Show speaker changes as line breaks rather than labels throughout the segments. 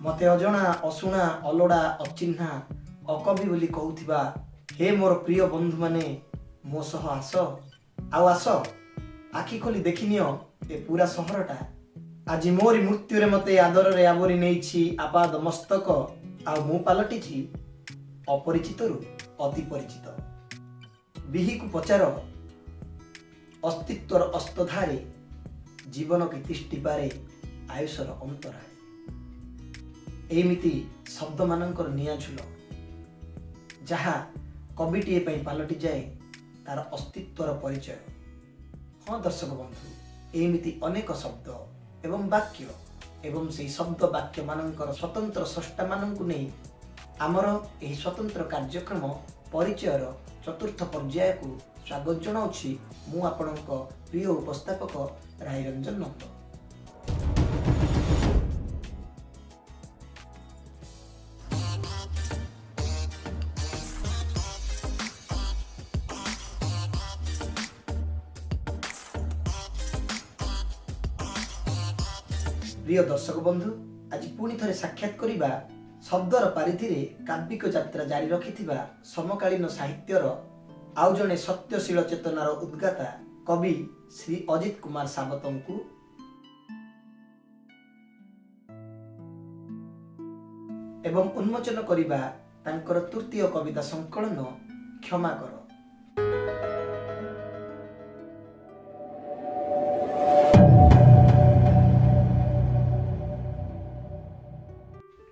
ମୋତେ ଅଜଣା, ଅଶୁଣା, ଅଲୋଡ଼ା, ଅଚିହ୍ନା, ଅକବି ବୋଲି କହୁଥିବା ହେ ମୋର ପ୍ରିୟ ବନ୍ଧୁମାନେ, ମୋ ସହ ଆସ, ଆଉ ଆସ, ଆଖି ଖୋଲି ଦେଖିନିଅ ଏ ପୁରା ସହରଟା। ଆଜି ମୋରି ମୃତ୍ୟୁରେ ମୋତେ ଆଦରରେ ଆବୋରି ନେଇଛି ଆପାଦ ମସ୍ତକ, ଆଉ ମୁଁ ପାଲଟିଛି ଅପରିଚିତରୁ ଅତି ପରିଚିତ। ବିହିକୁ ପଚାର, ଅସ୍ତିତ୍ୱର ଅସ୍ତଧାରେ ଜୀବନ କି ତିଷ୍ଠିପାରେ ଆୟୁଷର ଅନ୍ତରାଳେ? ଏମିତି ଶବ୍ଦମାନଙ୍କର ନିଆଁ ଝୁଲ, ଯାହା କବିଟିଏ ପାଇଁ ପାଲଟିଯାଏ ତାର ଅସ୍ତିତ୍ୱର ପରିଚୟ। ହଁ ଦର୍ଶକ ବନ୍ଧୁ, ଏମିତି ଅନେକ ଶବ୍ଦ ଏବଂ ବାକ୍ୟ ଏବଂ ସେଇ ଶବ୍ଦ ବାକ୍ୟମାନଙ୍କର ସ୍ୱତନ୍ତ୍ର ସ୍ରଷ୍ଟାମାନଙ୍କୁ ନେଇ ଆମର ଏହି ସ୍ୱତନ୍ତ୍ର କାର୍ଯ୍ୟକ୍ରମ ପରିଚୟର ଚତୁର୍ଥ ପର୍ଯ୍ୟାୟକୁ ସ୍ୱାଗତ ଜଣାଉଛି ମୁଁ ଆପଣଙ୍କ ପ୍ରିୟ ଉପସ୍ଥାପକ ରାୟରଞ୍ଜନ ନନ୍ଦ। ପ୍ରିୟ ଦର୍ଶକ ବନ୍ଧୁ, ଆଜି ପୁଣି ଥରେ ସାକ୍ଷାତ କରିବା ଶବ୍ଦର ପାରିଧିରେ କାବ୍ୟିକ ଯାତ୍ରା ଜାରି ରଖିଥିବା ସମକାଳୀନ ସାହିତ୍ୟର ଆଉ ଜଣେ ସତ୍ୟଶୀଳ ଚେତନାର ଉଦ୍ଗାତା କବି ଶ୍ରୀ ଅଜିତ କୁମାର ସାବତଙ୍କୁ ଏବଂ ଉନ୍ମୋଚନ କରିବା ତାଙ୍କର ତୃତୀୟ କବିତା ସଂକଳନ କ୍ଷମା କର।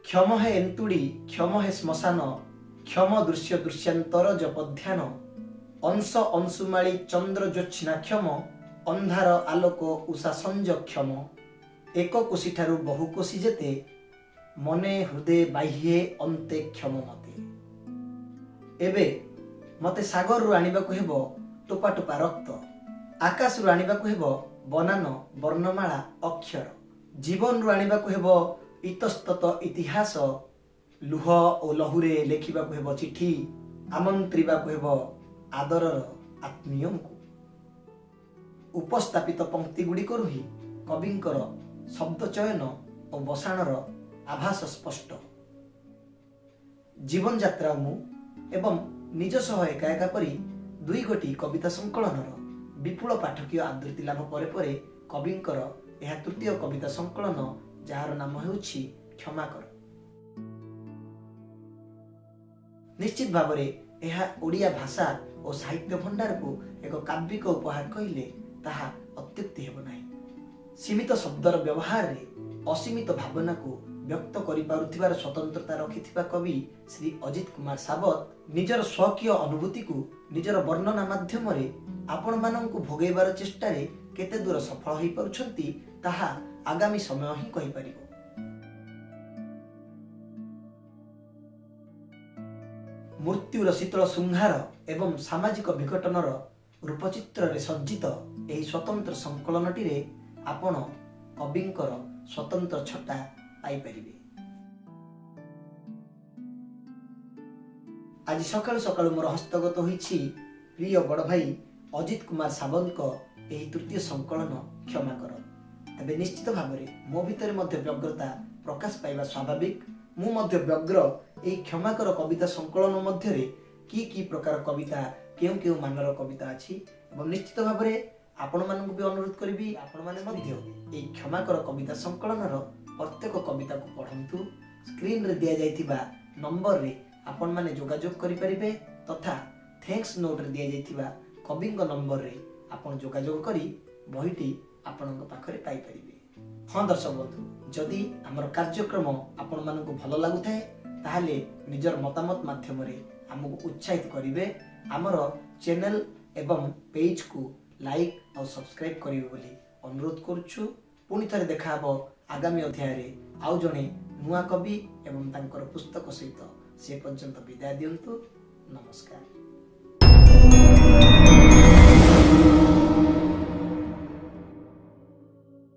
କ୍ଷମ ହେ ଏନ୍ତୁଡ଼ି, କ୍ଷମ ହେ ଶ୍ମଶାନ, କ୍ଷମ ଦୃଶ୍ୟ ଦୃଶ୍ୟାନ୍ତର ଜପ ଧ୍ୟାନ, ଅଂଶ ଅଂଶୁମାଳି ଚନ୍ଦ୍ର ଜ୍ୟୋତ୍ସ୍ନା କ୍ଷମ, ଅନ୍ଧାର ଆଲୋକ ଉଷା ସଞ୍ଜ କ୍ଷମ, ଏକ କୋଷିଠାରୁ ବହୁ କୋଷି ଯେତେ, ମନେ ହୃଦୟ ବାହ୍ୟେ ଅନ୍ତେ କ୍ଷମ ମତେ। ଏବେ ମତେ ସାଗରରୁ ଆଣିବାକୁ ହେବ ଟୋପା ଟୋପା ରକ୍ତ, ଆକାଶରୁ ଆଣିବାକୁ ହେବ ବନାନ ବର୍ଣ୍ଣମାଳା ଅକ୍ଷର, ଜୀବନରୁ ଆଣିବାକୁ ହେବ ଇତସ୍ତତ ଇତିହାସ, ଲୁହ ଓ ଲହୁରେ ଲେଖିବାକୁ ହେବ ଚିଠି, ଆମନ୍ତ୍ରିବାକୁ ହେବ ଆଦରର ଆତ୍ମୀୟଙ୍କୁ। ଉପସ୍ଥାପିତ ପଙ୍କ୍ତି ଗୁଡ଼ିକରୁ ହିଁ କବିଙ୍କର ଶବ୍ଦ ଚୟନ ଓ ବସାଣର ଆଭାସ ସ୍ପଷ୍ଟ। ଜୀବନଯାତ୍ରା ମୁଁ ଏବଂ ନିଜ ସହ ଏକା ଏକା ପରି ଦୁଇ ଗୋଟି କବିତା ସଂକଳନର ବିପୁଳ ପାଠକୀୟ ଆଦୃତି ଲାଭ ପରେ ପରେ କବିଙ୍କର ଏହା ତୃତୀୟ କବିତା ସଂକଳନ, ଯାହାର ନାମ ହେଉଛି କ୍ଷମା କର। ନିଶ୍ଚିତ ଭାବରେ ଏହା ଓଡ଼ିଆ ଭାଷା ଓ ସାହିତ୍ୟ ଭଣ୍ଡାରକୁ ଏକ କାବ୍ୟିକ ଉପହାର କହିଲେ ତାହା ଅତ୍ୟୁକ୍ତି ହେବ ନାହିଁ। ସୀମିତ ଶବ୍ଦର ବ୍ୟବହାରରେ ଅସୀମିତ ଭାବନାକୁ ବ୍ୟକ୍ତ କରିପାରୁଥିବାର ସ୍ୱତନ୍ତ୍ରତା ରଖିଥିବା କବି ଶ୍ରୀ ଅଜିତ କୁମାର ସାବତ ନିଜର ସ୍ୱକୀୟ ଅନୁଭୂତିକୁ ନିଜର ବର୍ଣ୍ଣନା ମାଧ୍ୟମରେ ଆପଣମାନଙ୍କୁ ଭୋଗେଇବାର ଚେଷ୍ଟାରେ କେତେ ଦୂର ସଫଳ ହୋଇପାରୁଛନ୍ତି ତାହା ଆଗାମୀ ସମୟ ହିଁ କହିପାରିବ। ମୃତ୍ୟୁର ଶୀତଳ ଶୃଙ୍ଗାର ଏବଂ ସାମାଜିକ ବିଘଟନର ରୂପଚିତ୍ରରେ ସଜ୍ଜିତ ଏହି ସ୍ୱତନ୍ତ୍ର ସଂକଳନଟିରେ ଆପଣ କବିଙ୍କର ସ୍ୱତନ୍ତ୍ର ଛଟା ପାଇପାରିବେ। ଆଜି ସକାଳୁ ସକାଳୁ ମୋର ହସ୍ତଗତ ହୋଇଛି ପ୍ରିୟ ବଡ଼ ଭାଇ ଅଜିତ କୁମାର ସାବନ୍ତଙ୍କ ଏହି ତୃତୀୟ ସଂକଳନ କ୍ଷମା କର। ତେବେ ନିଶ୍ଚିତ ଭାବରେ ମୋ ଭିତରେ ମଧ୍ୟ ବ୍ୟଗ୍ରତା ପ୍ରକାଶ ପାଇବା ସ୍ୱାଭାବିକ। ମୁଁ ମଧ୍ୟ ବ୍ୟଗ୍ର ଏହି କ୍ଷମାକର କବିତା ସଂକଳନ ମଧ୍ୟରେ କି କି ପ୍ରକାର କବିତା, କେଉଁ କେଉଁ ମାନର କବିତା ଅଛି, ଏବଂ ନିଶ୍ଚିତ ଭାବରେ ଆପଣମାନଙ୍କୁ ବି ଅନୁରୋଧ କରିବି ଆପଣମାନେ ମଧ୍ୟ ଏହି କ୍ଷମାକର କବିତା ସଂକଳନର ପ୍ରତ୍ୟେକ କବିତାକୁ ପଢ଼ନ୍ତୁ। ସ୍କ୍ରିନ୍ରେ ଦିଆଯାଇଥିବା ନମ୍ବରରେ ଆପଣମାନେ ଯୋଗାଯୋଗ କରିପାରିବେ ତଥା thanks ନୋଟ୍ରେ ଦିଆଯାଇଥିବା କବିଙ୍କ ନମ୍ବରରେ ଆପଣ ଯୋଗାଯୋଗ କରି ବହିଟି ଆପଣଙ୍କ ପାଖରେ ପାଇପାରିବେ। ହଁ ଦର୍ଶକ ବନ୍ଧୁ, ଯଦି ଆମର କାର୍ଯ୍ୟକ୍ରମ ଆପଣମାନଙ୍କୁ ଭଲ ଲାଗୁଥାଏ ତାହେଲେ ନିଜର ମତାମତ ମାଧ୍ୟମରେ ଆମକୁ ଉତ୍ସାହିତ କରିବେ। ଆମର ଚ୍ୟାନେଲ ଏବଂ ପେଜ୍କୁ ଲାଇକ୍ ଆଉ ସବସ୍କ୍ରାଇବ୍ କରିବେ ବୋଲି ଅନୁରୋଧ କରୁଛୁ। ପୁଣି ଥରେ ଦେଖାହେବ ଆଗାମୀ ଅଧ୍ୟାୟରେ ଆଉ ଜଣେ ନୂଆ କବି ଏବଂ ତାଙ୍କର ପୁସ୍ତକ ସହିତ। ସେ ପର୍ଯ୍ୟନ୍ତ ବିଦାୟ ଦିଅନ୍ତୁ। ନମସ୍କାର।